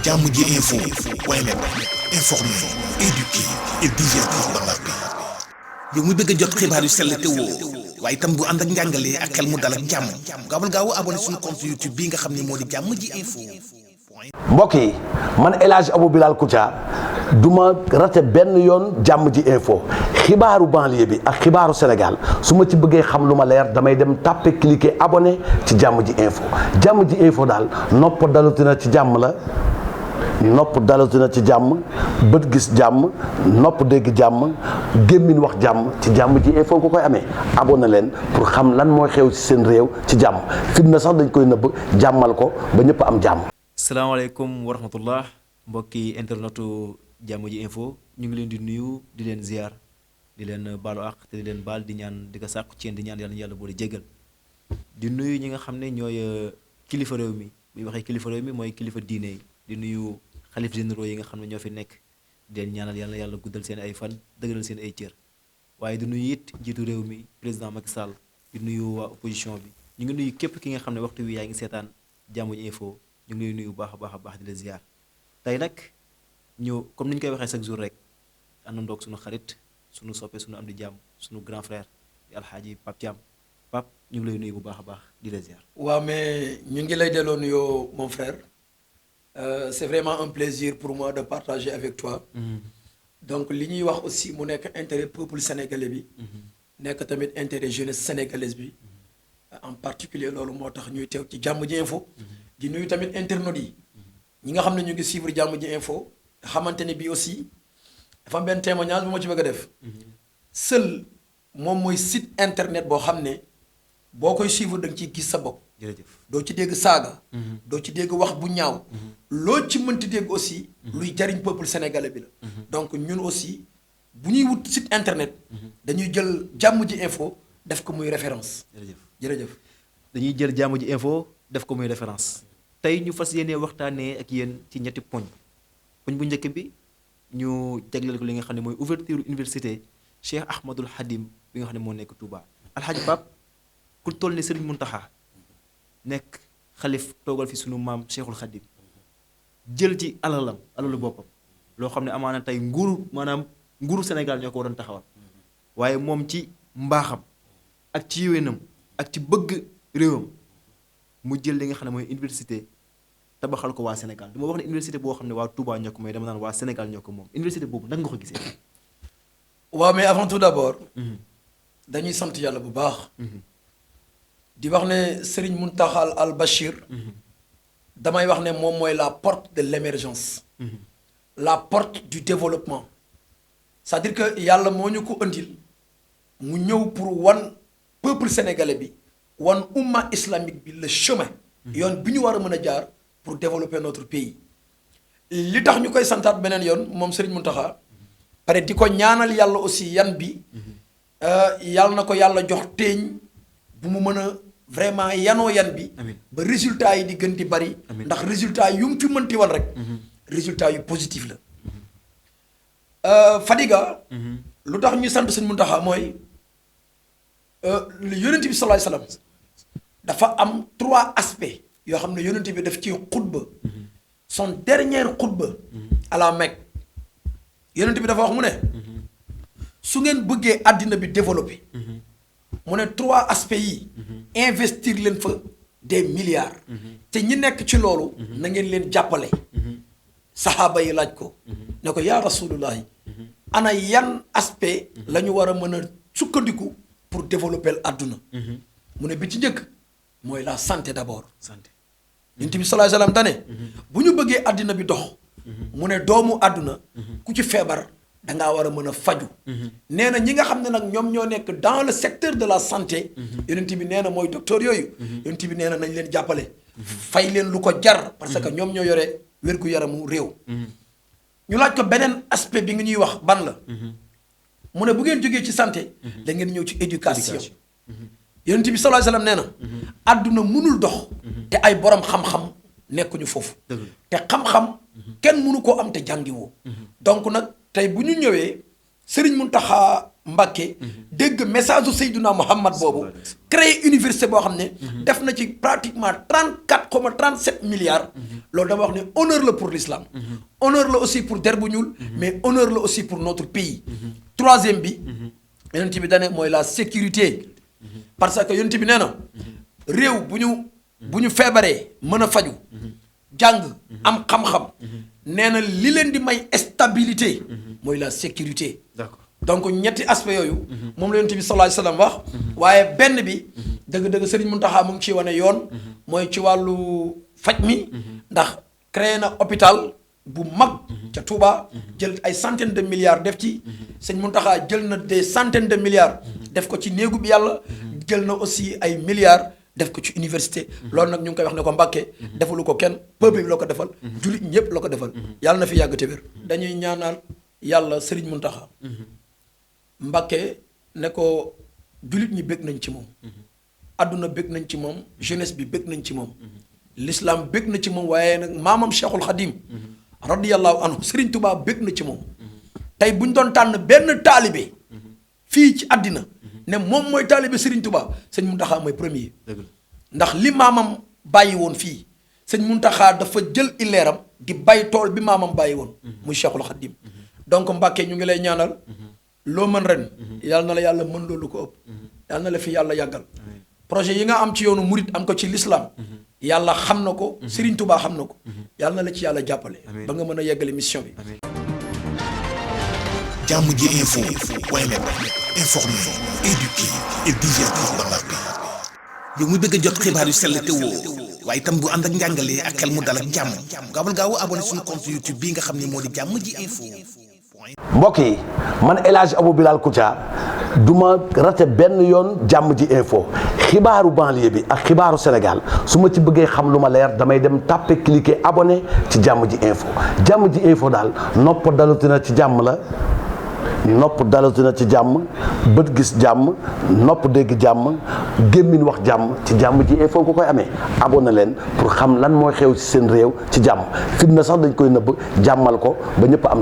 jàmm ji info point net informer, éduquer et divertir dans la paix. yow mu bëgg a jot xibaar yu sell te woo waaye itam bu ànd ak njàngalee ak xel mu dal ak jàmm gaaw abonné suñu compte YouTube bii nga xam ne moo di jàmm ji info. mbokk yi man El Hadj Abou Bilal Koutia du ma rate benn yoon jàmm ji info xibaaru banlieue bi ak xibaaru Sénégal su ma ci bëggee xam lu ma leer damay dem tàppe cliquer abonné ci jàmm ji info daal nopp dalutina ci jàmm la nopp dalutina ci jàmm bët gis jàmm nopp dégg jàmm gémmiñ wax jàmm ci jàmm ji info ko koy amee abonné leen pour xam lan mooy xew ci seen réew ci jàmm fitna sax dañ koy nëbb jàmmal ko ba ñëpp am jàmm. salaamaaleykum wa rahmatullah mbokki internetu jàmm ji info ñu ngi leen di nuyu di leen ziar di leen baalu àq te di leen baal di ñaan di ko sàkku ci yéen di ñaan yàlla boole jéggal di nuyu ñi nga xam ne ñooy kilifa réew mi bu ñu waxee kilifa réew mi mooy kilifa diine yi di nuyu xalif généraux yi nga xam ne ñoo fi nekk di leen ñaanal yàlla guddal seen ay fan dëgëral seen ay cër waaye di nuyu it jiitu réew mi président Macky Sall di nuyu waa opposition bi ñu ngi nuyu képp ki nga xam ne waxtu wi yaa ngi seetaan jàmm ji info ñu ngi lay nuyu bu baax a baax di la ziar tey nag ñu comme ni ñu koy waxee chaque jour rek àndandoog suñu xarit suñu soppe suñu am di jàmm suñu grand frère di alxaaji Pape Thiam Pape ñu ngi lay nuyu bu baax a baax di la ziar. waaw mais ñu ngi lay delloo nuyoo mon frère c'est vraiment un plaisir pour moi de partager avec toi. donc li ñuy wax aussi mu nekk intérêt peuple sénégalais bi. nekk tamit intérêt jeunesse sénégalaise bi. en particulier loolu moo tax ñuy teew ci jàmm ji info. di nuyu tamit internautes yi ñi nga xam ne ñu ngi suivre jàmm ji info nga xamante ne bii aussi dafa am benn témoignage bu ma ci bëgg a def seul moom mooy site internet boo xam ne boo koy suivre da nga ciy gis sa bopp. jërëjëf doo ci dégg saaga. doo ci dégg wax bu ñaaw. loo ci mënti dégg aussi. luy jariñ peuple sénégalais bi la. donc ñun aussi bu ñuy wut site internet. dañuy jël jàmm ji info def ko muy référence. jërëjëf dañuy jël jàmm ji info def ko muy référence. tey ñu fas yéene waxtaanee ak yéen ci ñetti poñ bu njëkk bi ñu jagleel ko li nga xam ne mooy ouverture université Cheikh Ahmadul Khadim bi nga xam ne moo nekk Touba. Alxaaji Pape ku toll ni Serigne Mountakha nekk xalif toogal fi sunu maam Cheikhul Khadim jël ci alalu boppam loo xam ne amaana tey nguuru Sénégal ñoo ko waroon taxawal waaye moom ci mbaaxam ak ci yéwénam ak ci bëgg réewam mu jël li nga xam ne mooy université tabaxal ko waa Sénégal du ma wax ne université boo xam ne waa Touba ñoo ko mooy dama naan waa Sénégal ñoo ko moom université boobu nag nga ko gisee. waaw mais avant tout d'abord. dañuy sant yàlla bu baax. di wax ne Serigne Mountakha Al Bachir. damay wax ne moom mooy la porte de l'émergence. la porte du développement. c'est-à-dire que yàlla moo ñu ko andil mu ñëw pour wan peuple sénégalais bi. wan umma islamique bi le chemin. yoon bi ñu war a mën a jaar pour développer notre pays. li tax ñu koy santaat beneen yoon moom Serigne Mountakha. pare di ko ñaanal yàlla aussi yan bi. yàlla na ko yàlla jox teeñ bu mu mën a vraiment yanoo yan bi. ba résultat yi di gën di bari. ndax résultat yu mu fi mënti wan rek. résultat yu positif la. Fadiga. lu tax ñu sant Serigne Mountakha mooy. yonent bi sallallahu alayhi wasallam dafa am 3 aspects yoo xam ne yonent bi daf ci xutba son dernière xutba à la Mecque yonent bi dafa wax mu ne su ngeen bëggee àddina bi développer mu ne 3 aspects yi investir leen fa des milliards te ñi nekk ci loolu na ngeen leen jàppale saxaaba yi laaj ko ne ko yaa rasulullahi ana yan aspect la ñu war a mën a sukkandiku pour développer àdduna mu ne bi ci njëkk mooy la santé d'abord santé yonent bi sallallahu alayhi wasallam dane bu ñu bëggee àddina bi dox mu ne doomu àdduna ku ci feebar dangaa war a mën a faju nee na ñi nga xam ne nag ñoom ñoo nekk dans le secteur de la santé yonent bi nee na mooy docteur yooyu yonent bi nee na nañ leen jàppale fay leen lu ko jar parce que ñoom ñoo yore wér-gu-yaramu réew ñu laaj ko beneen aspect bi nga ñuy wax ban la mu ne bu ngeen jógee ci santé da ngeen ñëw ci éducation yonent bi sallallahu alayhi wasallam nee na àdduna mënul dox te ay borom xam-xam nekkuñu foofu te xam-xam kenn mënu koo am te jàngiwoo donc nag tey bu ñu ñëwee Serigne Mountakha Mbacké dégg message u Seydina Muhammad boobu créer université boo xam ne def na ci pratiquement 37 milliards loolu dama wax ne honneur la pour l'islam honneur la aussi pour der bu ñuul mais honneur la aussi pour notre pays troisième bi yonent bi dane mooy la sécurité parce que yonent bi nee na réew bu ñu feebaree mën a faju jàng am xam-xam nee na li leen di may stabilité mooy la sécurité d'accord donc ñetti aspect yooyu moom la yonent bi sallallahu alayhi wasallam wax waaye benn bi dëgg-dëgg Serigne Mountakha mu ngi ci wane yoon mooy ci wàllu faj mi ndax créé na hôpital bu mag ca Touba jël ay centaines de milliards def ci Serigne Mountakha jël na des centaines de milliards def ko ci néegu bi yàlla jël na aussi ay milliards def ko ci université loolu nag ñu ngi koy wax ne ko Mbacké defalu ko kenn peuple bi la ko defal jullit ñëpp la ko defal yàlla na fi yàgg te wér dañuy ñaanal yàlla Serigne Mountakha Mbacké ne ko jullit ñi bëgg nañ ci moom adduna bëgg nañ ci moom jeunesse bi bëgg nañ ci moom l'islam bëgg na ci moom waaye nag maamam Cheikhul Khadim radiyallahu anhu Serigne Touba bëgg na ci moom tey bu ñu doon tànn benn taalibe fii ci àddina ne moom mooy taalibe Serigne Touba sëñ Mountakha mooy premier ndax li maamam bàyyi woon fii sëñ Mountakha dafa jël illeeram di bay tool bi maamam bàyyi woon muy Cheikhul Khadim donc Mbacké ñu ngi lay ñaanal loo mën ren yàlla na la yàlla mën loolu ko ëpp yàlla na la fi yàlla yàggal projet yi nga am ci yoonu murit am ko ci l'islam yàlla xam na ko Serigne Touba xam na ko yàlla na la ci yàlla jàppale ba nga mën a yeggale mission bi jàmm ji info point net informer, éduquer et divertir dans la paix. yow mu bëgg a jot xibaar yu sell te woo waaye itam bu ànd ak njàngalee ak xel mu dal ak jàmm gaawal gaaw abonné suñu compte YouTube bii nga xam ne moo di jàmm ji info. mbokk yi man El Hadj Abou Bilal Koutia du ma rate benn yoon jàmm ji info xibaaru banlieue bi ak xibaaru Sénégal su ma ci bëggee xam lu ma leer damay dem tàppe cliquer abonné ci jàmm ji info daal nopp dalutina ci jàmm la nopp dalutina ci jàmm bët gis jàmm nopp dégg jàmm gémmiñ wax jàmm ci jàmm ji info ko koy amee abonné leen pour xam lan mooy xew ci seen réew ci jàmm fitna sax dañ koy nëbb jàmmal ko ba ñëpp am